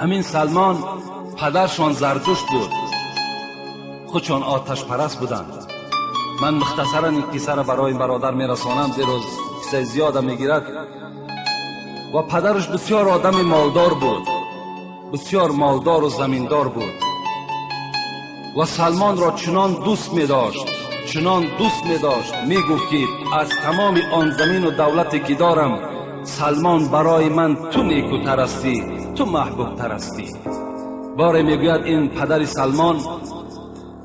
Ҳамин Салмон падаршон Зардушт буд, худшон оташпараст буданд. Ман мухтасаран ин қиссаро барои бародар мерасонам, зеро қиссаи зиёда мегирад. Ва падараш бисёр одами молдор буд, бисёр молдору заминдор буд ва Салмонро чунон дӯст медошт, чунон дӯст медошт, мегуфт, ки аз тамоми он замину давлате ки дорам, Салмон, барои ман ту некутар ҳастӣ, ту маҳбубтар ҳастӣ. Боре, мегӯяд, ин падари Салмон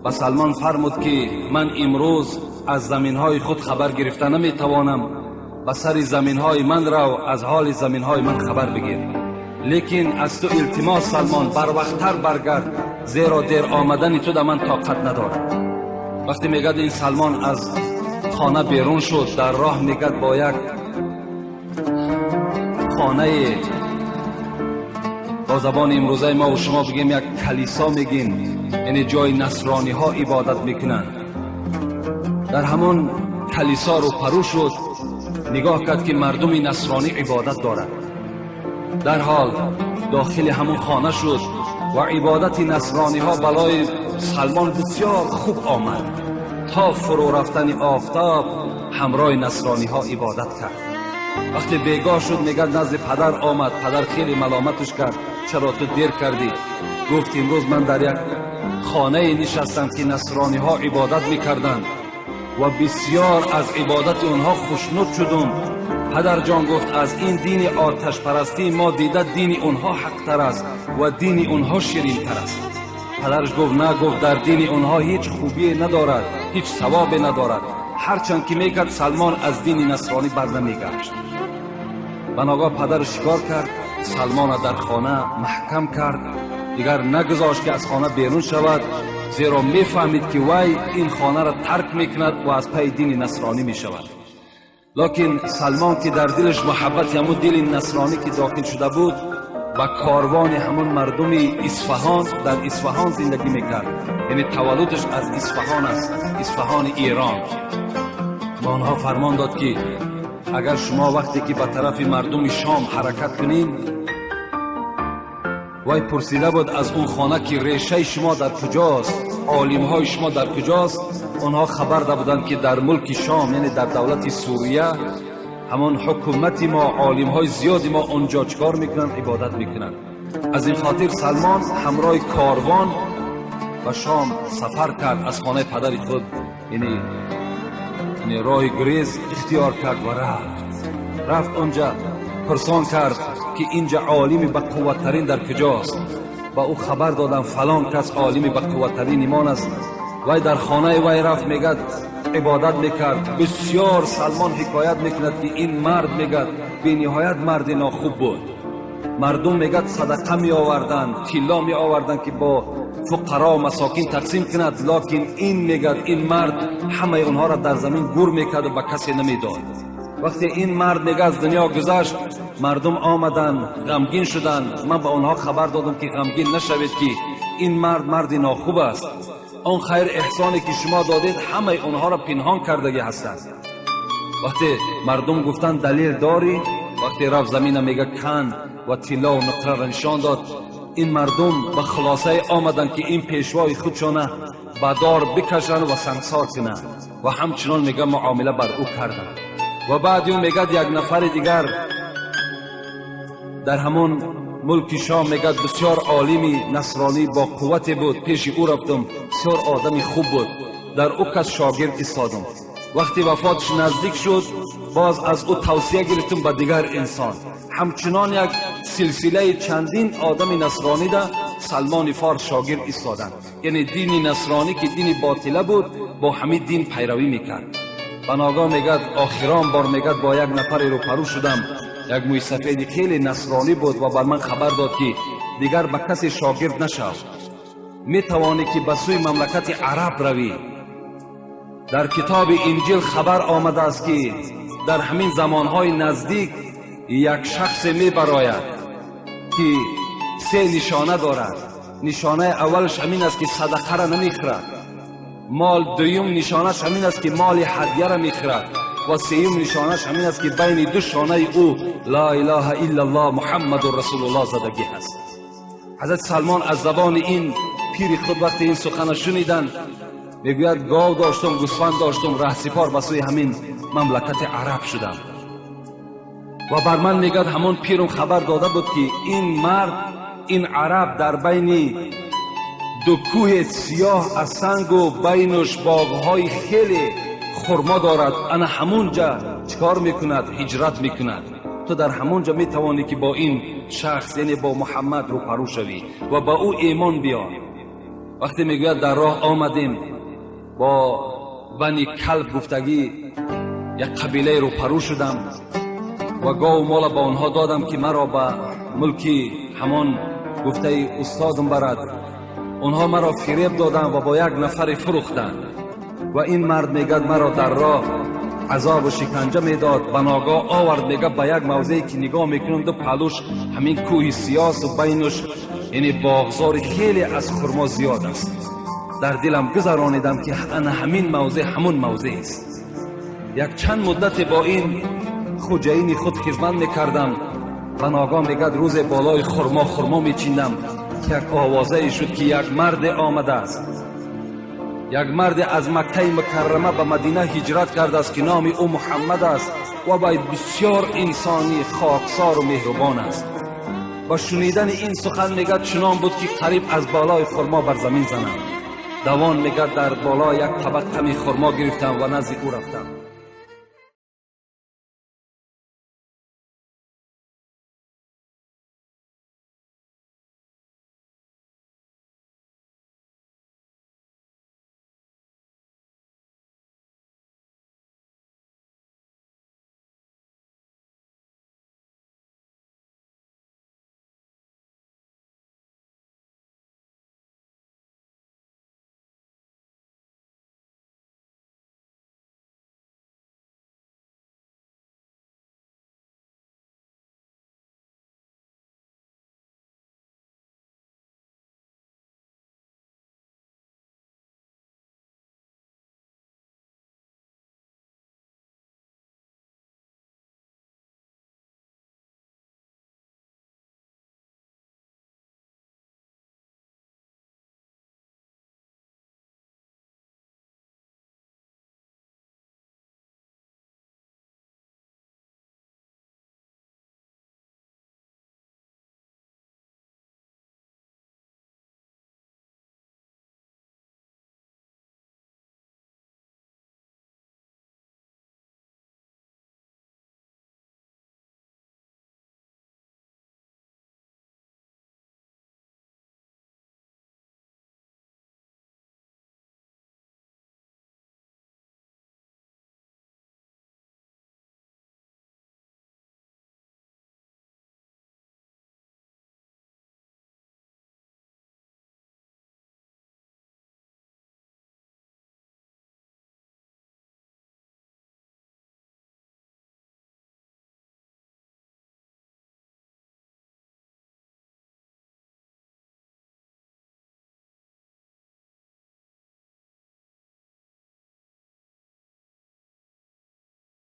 ба Салмон фармуд, ки ман имрӯз аз заминҳои худ хабар гирифта наметавонам, ба сари заминҳои ман рав, аз ҳоли заминҳои ман хабар бигир, лекин аз ту илтимос, Салмон, барвақттар баргард, зеро дер омадани ту да ман тоқат надорам. Вақте, мегӯяд, ин Салмон аз хона берун шуд, дар роҳ, мегӯяд, бо як хонае, бо забони имрӯзаи мо шумо бигем, як калисо мегем, яъне ҷои насрониҳо ибодат мекунанд, дар ҳамон калисо рӯпарӯ шуд. Нигоҳ кард, ки мардуми насронӣ ибодат дорад. Дарҳол дохили ҳамон хона шуд ва ибодати насрониҳо балои Салмон бисёр хуб омад. То фурӯ рафтани офтоб ҳамроҳи насрониҳо ибодат кард. Вақте бегоҳ шуд, мегӯяд, назди падар омад. Падар хеле маломаташ кард: чаро ту дер кардӣ? Гуфт: имрӯз ман дар як хонае нишастам, ки насрониҳо ибодат мекарданд ва бисёр аз ибодати онҳо хушнуд шудум. Падарҷон, гуфт, аз ин дини оташпарастии мо дида дини онҳо ҳақтар аст ва дини онҳо ширинтар аст. Падараш гуфт: на, гуфт, дар дини онҳо ҳеҷ хубие надорад, ҳеҷ савобе надорад. Ҳарчанд ки мекард, Салмон аз дини насронӣ бар намегашт. Ба ногоҳ падараш чикор кард? Салмона дар хона маҳкам кард, дигар нагузошт, ки аз хона берун шавад, зеро мефаҳмид, ки вай ин хонаро тарк мекунад ва аз пайи дини насронӣ мешавад. Лекин Салмон, ки дар дилаш муҳаббати ҳамун дини насронӣ ки дохил шуда буд, ба корвони ҳамун мардуми Исфаҳон, дар Исфаҳон зиндагӣ мекард, яъне таваллудаш аз Исфаҳон аст, Исфаҳони Эрон, ба онҳо фармон дод, ки агар шумо вақте ки ба тарафи мардуми Шом ҳаракат кунед, вай пурсида буд аз он хона, ки решаи шумо дар куҷост, олимҳои шумо дар куҷост. Онҳо хабар да буданд, ки дар мулки Шом, яъне дар давлати Сурия, ҳамон ҳукумати мо, олимҳои зиёди мо онҷо чикор мекунанд? Ибодат мекунанд. Аз ин хотир Салмон ҳамроҳи корвон ба Шом сафар кард. Аз хонаи падари худ яъне роҳи гурез ихтиёр кард ва рафт. Онҷа пурсон кард, ки инҷа олими бақувваттарин дар куҷост. Ба ӯ хабар додам, фалон кас олими бақувваттарин имон аст. Вай дар хонаи вай рафт, мегӯяд, ибодат мекард бисёр. Салмон ҳикоят мекунад, ки ин мард, мегӯяд, бениҳоят марди нохуб буд. Мардум, мегӯяд, садақа меоварданд, тилло меоварданд, ки бо фуқаро, масокин тақсим кунад, лекин ин, мегӯяд, ин мард ҳамаи онҳоро дар замин гур мекарду ба касе намедод. Вақте ин мард, мега, аз дунё гузашт, мардум омаданд, ғамгин шуданд. Ман ба онҳо хабар додам, ки ғамгин нашавед, ки ин мард марди нохуб аст. Он хайр эҳсоне ки шумо додед, ҳамаи онҳоро пинҳон кардагӣ ҳастанд. Вақте мардум гуфтанд: далел дорӣ? Вақте рафт, замина, мега, кан ва тиллову нуқраро нишон дод, ин мардум ба хулосае омаданд, ки ин пешвои худшона ба дор бикашанд ва сангсор кунанд. Ва ҳамчунон, мега, муомила бар ӯ карданд. Ва баъди ӯ, мегӯяд, як нафари дигар дар ҳамон мулки Шом, мегӯяд, бисёр олими насронӣ бо қуввате буд. Пеши ӯ рафтам, бисёр одами хуб буд, дар ӯ кас шогирд истодам. Вақте вафоташ наздик шуд, боз аз ӯ тавсия гирифтам ба дигар инсон. Ҳамчунон як силсилаи чандин одами насронида Салмони Форс шогирд истоданд. Яъне дини насронӣ, ки дини ботила буд, бо ҳамин дин пайравӣ мекард. Ба ногоҳ, мегӯяд, охирон бор, мегӯяд, бо як нафаре рӯпарӯ шудам, як мӯйсафеди хеле насронӣ буд ва бар ман хабар дод, ки дигар ба касе шогирд нашав, метавонӣ, ки ба сӯи мамлакати араб равӣ. Дар китоби Инҷил хабар омадааст, ки дар ҳамин замонҳои наздик як шахсе мебарояд, ки се нишона дорад. Нишонаи аввалаш ҳамин аст, ки садақаро намехӯрад, мол. Дуюм нишонаш ҳамин аст, ки моли ҳадияро мехӯрад. Ва сеюм нишонаш ҳамин аст, ки байни ду шонаи ӯ «Ла илаҳа иллаллоҳ, Муҳаммадун расулуллоҳ» задагӣ ҳаст. ҳазрат Салмон аз забони ин пири худ вақте ин сухана шуниданд, мегӯяд гов доштум, гӯсфанд доштум, раҳсипор ба сӯи ҳамин мамлакати араб шудам. Ва бар ман мегӯяд ҳамон пирум хабар дода буд, ки ин мард, ин араб дар байни ду кӯҳи сиёҳ аз сангу байнуш боғҳои хеле хурмо дорад, ана ҳамунҷа чикор мекунад? Ҳиҷрат мекунад. Ту дар ҳамунҷа метавонӣ ки бо ин шахс, яъне бо Муҳаммад рӯпарӯ шавӣ ва ба ӯ имон биёр. Вақте мегӯяд дар роҳ омадем, бо бани Калб гуфтагӣ як қабилаи рӯпарӯ шудам ва гову мола ба онҳо додам, ки маро ба мулки ҳамон гуфтаи устодам барад. Онҳо маро фиреб доданд ва бо як нафаре фурӯхтанд. Ва ин мард мегӯяд маро дар роҳ азобу шиканҷа медод. Ба ногоҳ овард, мегӯяд, ба як мавзее ки нигоҳ мекунам, ду паҳлӯш ҳамин кӯҳи сиёсу байнуш яъне боғзори хеле аз хурмо зиёд аст. Дар дилам гузаронидам, ки ана ҳамин мавзеъ ҳамун мавзеъ аст. Як чанд муддате бо ин хуҷаини худ хизмат мекардам. Ба ногоҳ мегӯяд рӯзе болои хурмо хурмо мечиндам, ки як овозае шуд, ки як марде омадааст, як марде аз Маккаи Мукаррама ба Мадина ҳиҷрат кардааст, ки номи ӯ Муҳаммад аст ва вай бисёр инсони хоксору меҳрубон аст. Ба шунидани ин сухан мегӯяд чунон буд, ки қариб аз болои хурмо бар замин занам. Давон мегӯяд дар боло як табақ ками хурмо гирифтам ва назди ӯ рафтам.